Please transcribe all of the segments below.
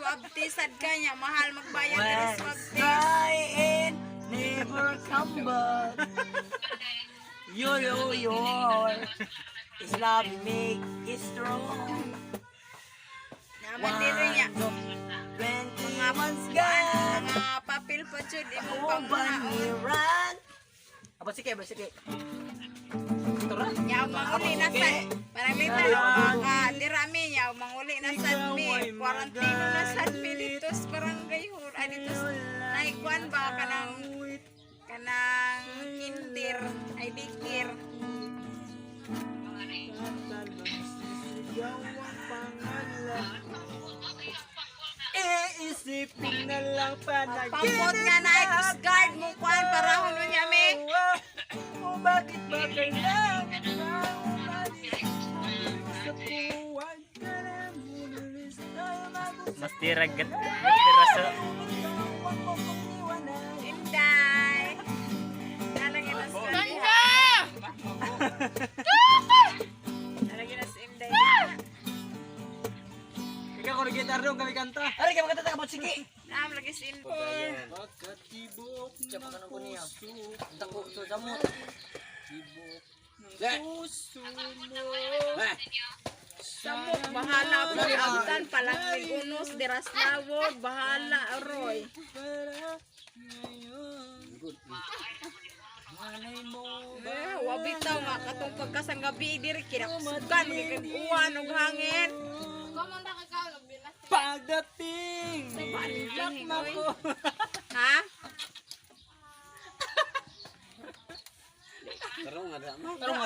Swab test sad kanya, mahal magbayad diri When swab test. Try and never come back. You know your is love make it strong. Naman diri niya. Twenty Mga months kuan, gone. mga papel pa jud imong Uban pangunaon. ran. Aba sige, aba sige. Ito ra. Yaw manguli na sa parang lita nga dirami yaw manguli na sad mi quarantine na sad mi dito sa barangay hall, ay dito sa naikuan ba kanang kintir ay dikir. Iisipin na lang panaginip. Pampot nga na ay Coast Guard mo kuan para huno niya mi. O bakit ba kailangan pa umalis? Sa buwan ka na munulis tayo mag-usap. Mas tira gat mas tira sa Inday. Nalagay na sa Ganda! Nalagay na sa Inday. Ikaw ko gitar dong kami kanta. Ari ka magkanta ka sige. Naam lagi si Inday. Pagkatibok ng puso. Dako so samot. Tibok ng puso mo. Samok, bahala po. Abtan, palangig unos, deras lawod, bahala, aroy. Para ngayon. Malay mo ba? Eh, wabitaw nga, katong pagkasang gabi, diri, kinakusugan, gikan uwan, og hangin. Pagdating ni Sa ko. Ha? Tarong nga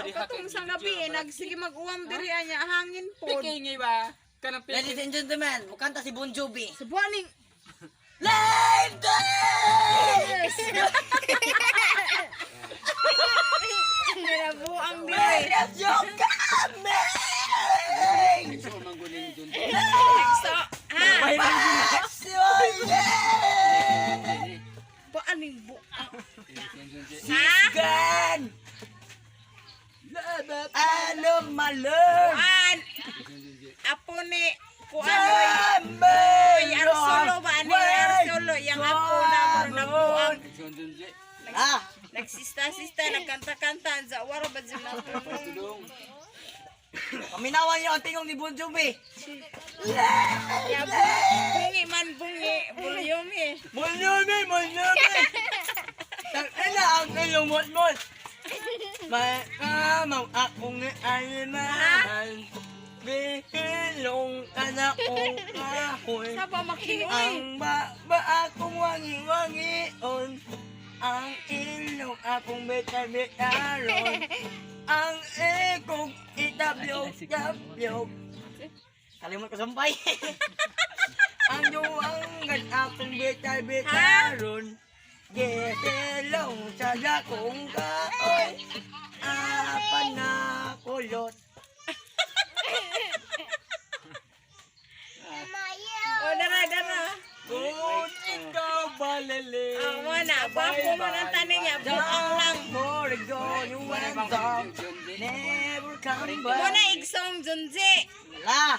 diha. Katong sang gabi, eh, nagsige mag-uwam diri, anya, hangin po. Piking ba? Kanang Ladies and gentlemen, mukanta si Bon Jovi. Sa buwaning, Live dance! Kinabuang diri. Where is your coming? So, ha? Buaning buang. Ha? Gan! Ano malung? Kuan. Apo ni, kuan, oy. Oy, Arsolo ba? Ano yung Arsolo? Yang apo na mo nabuang. Ah! Nagsista-sista, nagkanta-kanta, sa waro ba dyan natulog? Paminawan niyo ang tingong ni Bon Jovi. Ya, bungi man bungi, bulyumi. Bon Jovi! Bon Jovi! Tangina ang iyong mot-mot! May kamang akong alimahan. Bihilong ka na kong kahoy. Sa ba makinoy? Ang baba akong wangi-wangion. Ang ilong akong beta-betaron. Ang ikong itabyog-tabyog. Kalimot ko sumpay. Ang duwanggan akong beta-betaron. Gisilong sa dakong kaoy. Apan na kulot. O, dara, dara. Kung ikaw balili. Oh, mana, gwapo man ang tanin niya, buang lang. More go, you went down. Never come back. Muna igsong Junji. Wala.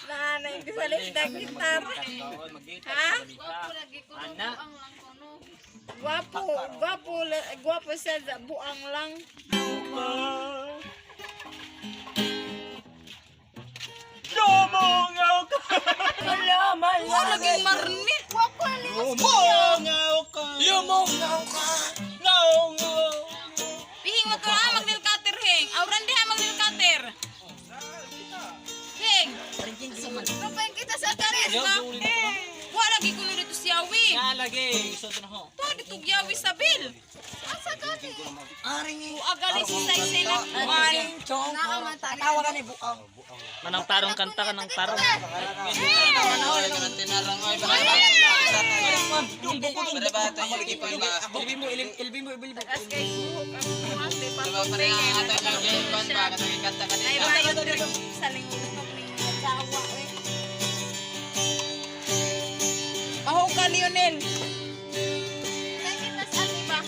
Na, naigisalit na gitar. Ha? Gwapo, gwapo, gwapo siya, buang lang. Lumungaw ka. Wala, Wa laging marni. Lumungaw ka. Lumungaw ka. Ngaw-ngaw. Pihing mo to ah, magnil cutter hing. Awran diha magnil cutter. Hing. Rupain kita sa karis. Wa lagi kuno dito si Yawi. Nalagi. Gusto na ho. To dito Yawi sa bil. Asa gani? Aring Uagali si Saysay na kuan. Chong. Tawagan ni buang. Manang tarong kanta ka ng tarong. Ilbi mo, ilbi mo, ilbi mo. As kay buhok ang kuan di pa ko Ay bayo diri sa lingkod ning asawa eh. Paho ka Lionel. Rupain kita sa ate ba?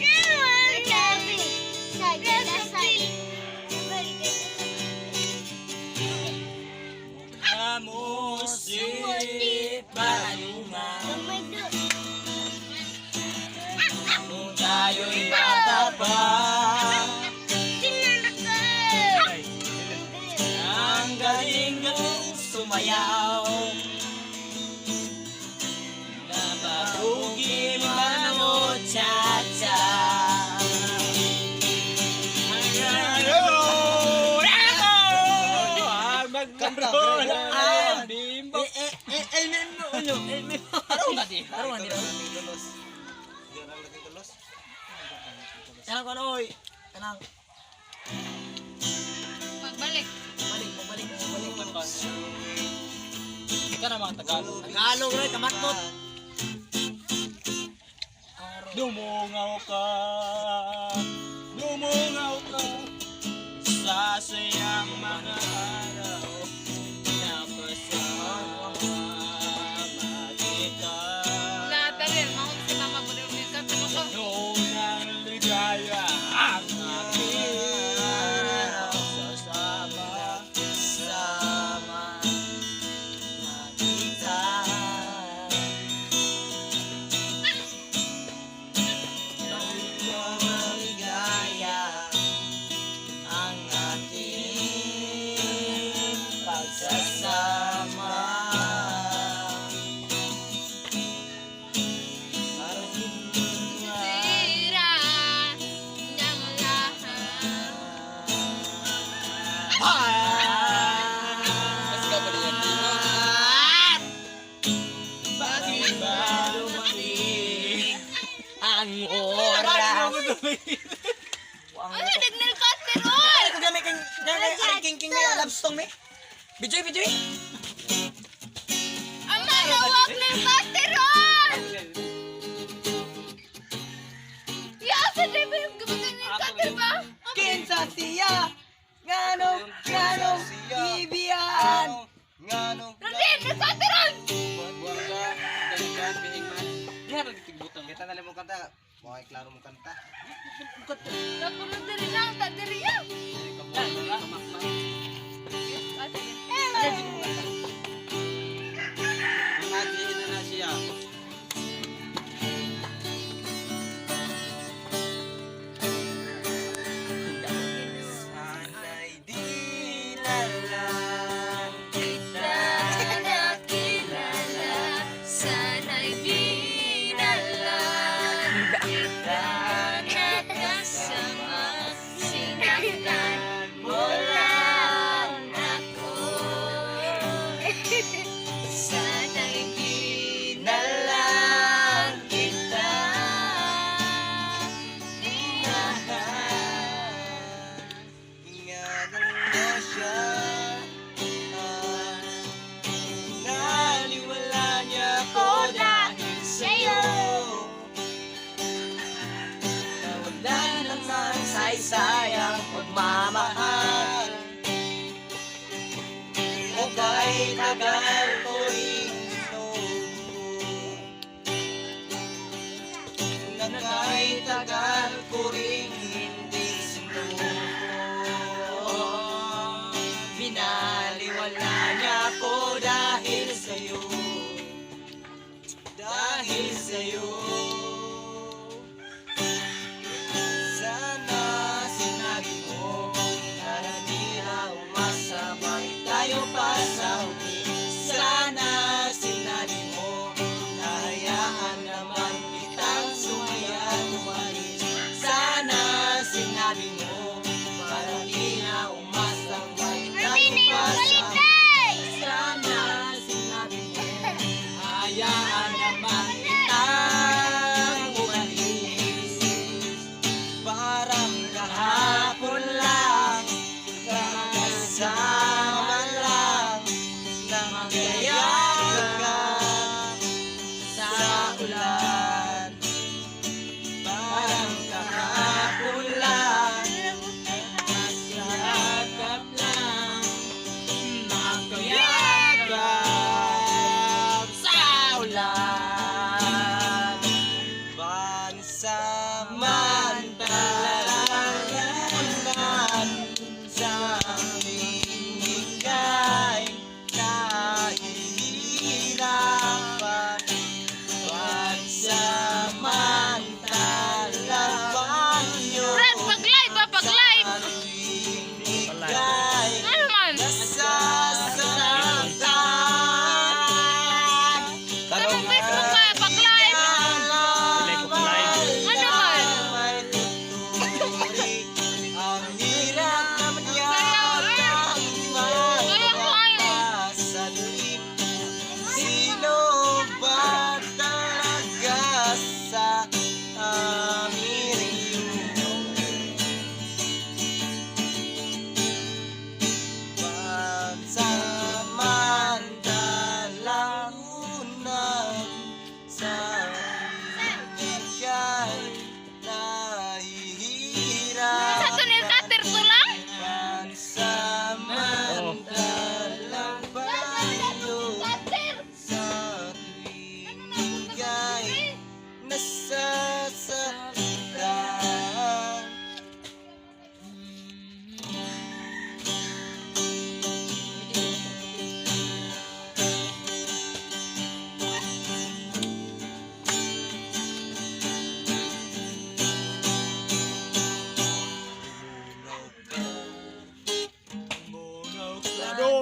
Amo si Sumayaw. Napabugi man mo cha-cha. Kanta. Bimbo. Eh, eh, eh, memo, ano, eh, memo. Tarong na di. Tanang kono oy. Tanang Magbalik. balik, balik, balik. Ika na mga Tagalog. Tagalog oy, kamatot. Dumungaw ka. Dumungaw ka. Sa sayang mga araw. Napasama kita. Lahat rin, mahog si mama ko rin. Kanta mo ko. Noon ang ligaya ang aking sasama. Sama nakita. Maligaya ang ating pagsasama. Sira ng lahat. Bakit ba dumating ang oras? Ano, nagnil cutter, oy! Ay, kagami kang kang king king may love song me. Bijoy, bijoy. Ama, nawag ng cutter, oy! Ya, sa di ba yung gabutang ng cutter ba? Kinsa siya? Nganong nganong ibiyaan? Nganong Rodin, ng cutter, oy! Kita na lang mo kanta. Mga klaro mo kanta. Nakulog na rin ang tadiri ya. Mamati na na siya. Sana'y di lalang kita. Nakilala, sana'y di na lang kita nakasama. Sinaktan mo lang ako. Sana'y di Na lang kita. Ingatan mo siya. Naliwala niya ako dahil sa'yo. Na wala namang saysay ang pagmamahal. O kahit tagal ko rin sinubo. Na kahit tagal ko rin hindi sinuko. Binaliwala niya ako dahil sa'yo. Dahil sa'yo. Sana sinabi mo na di na umasabay tayo pa sa huli. Sana sinabi mo na hayaan naman kitang sumaya umalis. Sana sinabi mo para di na umasabay tayo pa sa huli. Sana sinabi mo hayaan naman kitang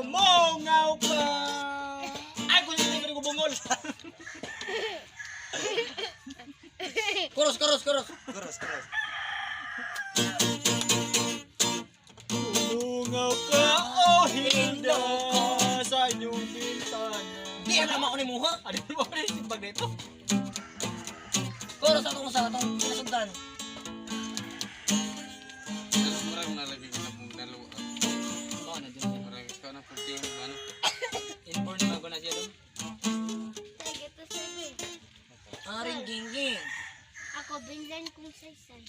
Dumungaw ka. Ay, kung hindi ko bungol. Chorus, chorus, chorus. Kuros, kuros. Dumungaw ka, oh Hilda, sa inyong bintana. Di alam ako ni Muha. Ano ba pa rin simbag nito? Chorus atong sa atong pinasugdan. Murag nalagi ko na pong naluwa. Murag ko na pong team ano. Inborn bago na siya doon. Ay, ito sabi. Aring gingging. Ako, binlan kong saysay.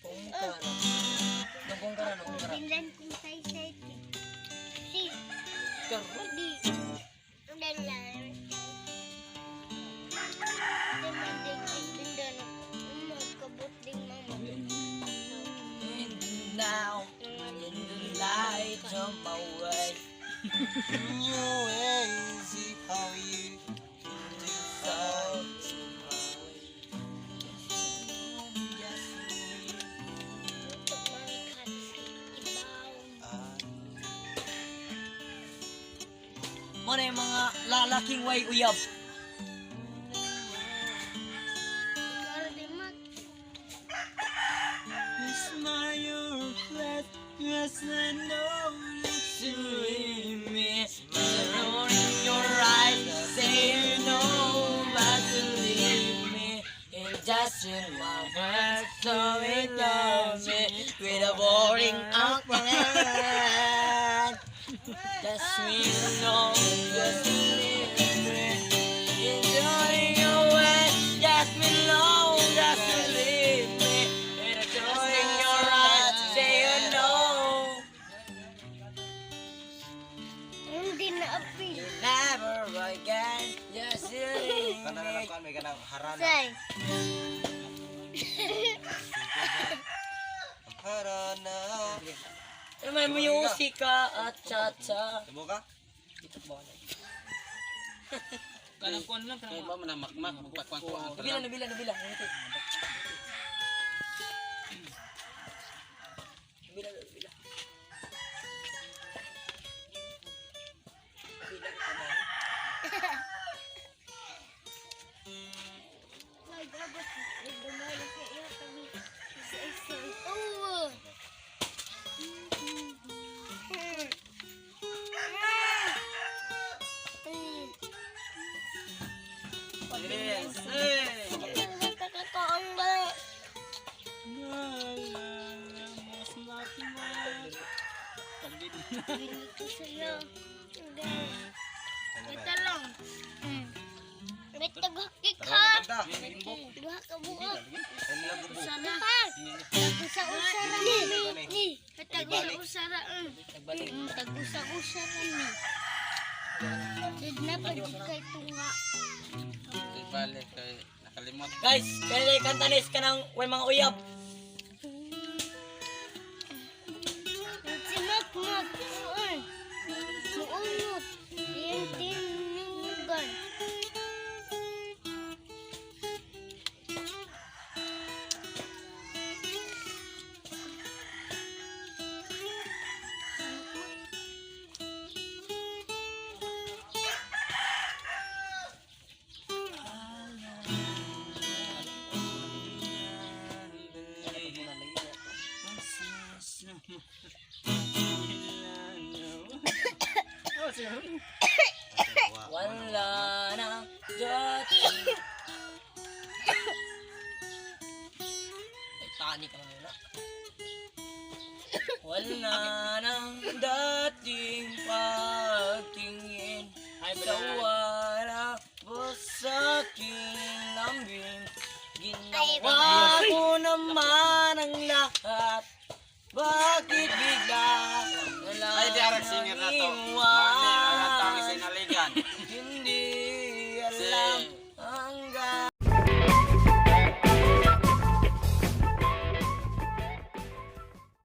Kung kara. Nung kara, nung kara. Binlan kong saysay. Si, Karon. di. Dala. And now, in the light of my way. New ways, how you Light of my way. Yes, Mo na yung mga lalaking way uyab. It's my your flat, yes I know it's To me, the in your eyes, say you know but to leave me. In just in my heart, so it love me with a boring outline. Just me know, just leave me. Enjoy your way, just me know, just to leave me. In a joy in your eyes, say you know. Hindi na apil. Never again, just leave Kanta na lang me. kuan, may kanang harana. Say. Harana. May musika at cha-cha. Tubo ka? Kanang kuan lang, kanang Ba man makmak magpakuan. Nabila, nabila, nabila. Nabila, nabila. Nabila ko ba? Oh. Yes. Ito lang. May tagakik ha. Kanta. Duha ka buok. Ano lang gubo? Usara. Tag-usa-usara mi. Tag-usa-usara. Nagbalik. Tag-usa-usara mi. Did na pa jud kay tunga. Balik kay nakalimot. Guys, kaya kanta nis ka ng way mga uyab. Si Makmak. Muon. Muunot. Yan tinugan. Wala na dati. Ay, tani ka na muna. Wala nang dating pagtingin sa wala po sa aking lambing. Ginawa ko naman ang lahat. Bakit bigla na lang Ay, di arang singer na to. naniwala?